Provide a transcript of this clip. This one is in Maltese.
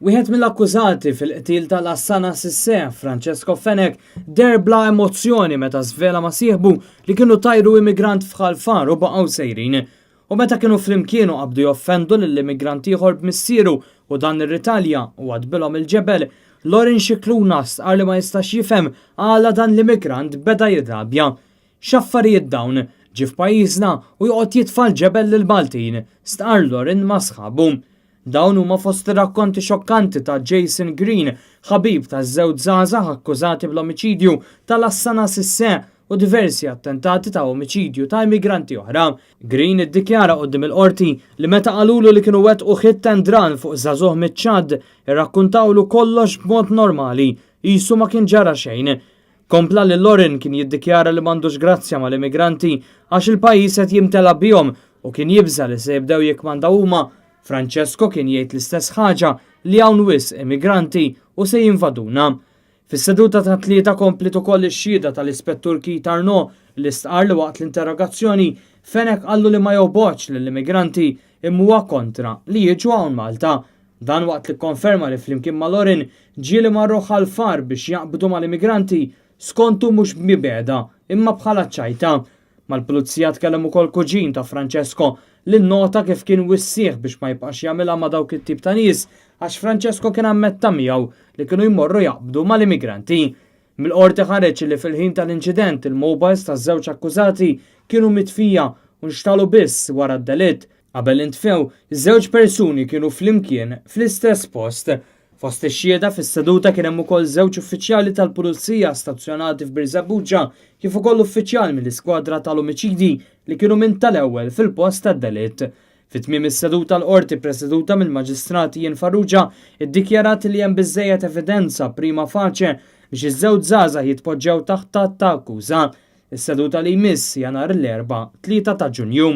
Wieħed mill-akkużati fil-qtil ta' Lassana Cissé, Francesco Fenech, deher bla emozzjoni meta żvela ma' sieħbu li kienu tajru immigrant f'Ħal Far u baqgħu sejrin. U meta kienu flimkien u qabdu joffendu lil immigrant ieħor b'missieru u dan irritalja u għadbilhom il-ġebel, Lorin Scicluna stqarr li ma jistax jifhem għala dan l-immigrant beda jirrabja. X'affarijiet dawn? Ġie f'pajjiżna u joqgħod jitfa' l-ġebel lill-Maltin, stqarr Lorin ma' sħabu. Dawn huma fost ir-rakkonti xokkanti ta' Jason Green, ħabib taż-żewġ żgħażagħ akkużati bl-omiċidju ta' Lassana Cissé u diversi attentati ta' omiċidju ta' immigranti oħra. Green iddikjara quddiem il-Qorti li meta qalulu li kienu wettqu hit and run fuq żagħżugħ miċ-Ċad, irrakkuntawlu kollox b'mod normali, qisu ma kien ġara xejn. Kompla li Lorin kien jiddikjara li m'għandux grazzja mal-immigranti għax il-pajjiż qed jimtela bihom u kien jibża' li se jibdew jikkmandaw huma. Francesco kien jgħid l-istess ħaġa li hawn wisq immigranti u se jinvaduna. Fis-seduta tat-Tlieta kompliet ukoll ix-xhieda tal-Ispettur Keith Arnaud li stqarr li waqt l-interrogazzjoni Fenech qallu li ma jobgħodx lill-immigranti imma huwa kontra li jiġu hawn Malta. Dan waqt li kkonferma li flimkien ma' Lorin ġieli marru Ħal Far biex jaqbdu mal-immigranti, skontu mhux b'mibegħda imma bħala ċajta. Mal-pulizija tkellem ukoll kuġin ta' Francesco li nnota kif kien wissieh biex ma jibqax jagħmilha ma' dawk it-tip ta' nies għax Francesco kien ammetta miegħu li kienu jmorru jaqbdu mal-immigranti. Mill-Qorti ħareġ li fil-ħin tal-inċident il-mobiles taż-żewġ akkużati kienu mitfija u nxtalu biss wara d-delitt. Qabel intfew, iż-żewġ persuni kienu flimkien fl-istess post. Fost ix-xhieda fis-seduta kien hemm ukoll żewġ uffiċjali tal-Pulizija stazzjonati f'Birżebbuġa kif ukoll uffiċjal mill-iskwadra tal-omiċidji li kienu minn tal-ewwel fil-post tad-delitt. Fi tmiem is-seduta l-Qorti preseduta mill-Maġistrat Ian Farrugia iddikjarat li hemm biżżejjed evidenza prima facie biex iż-żewġ żgħażagħ jitpoġġew taħt att ta' akkuża. Is-seduta li jmiss hija nhar l-Erbgħa, 3 ta' Ġunju.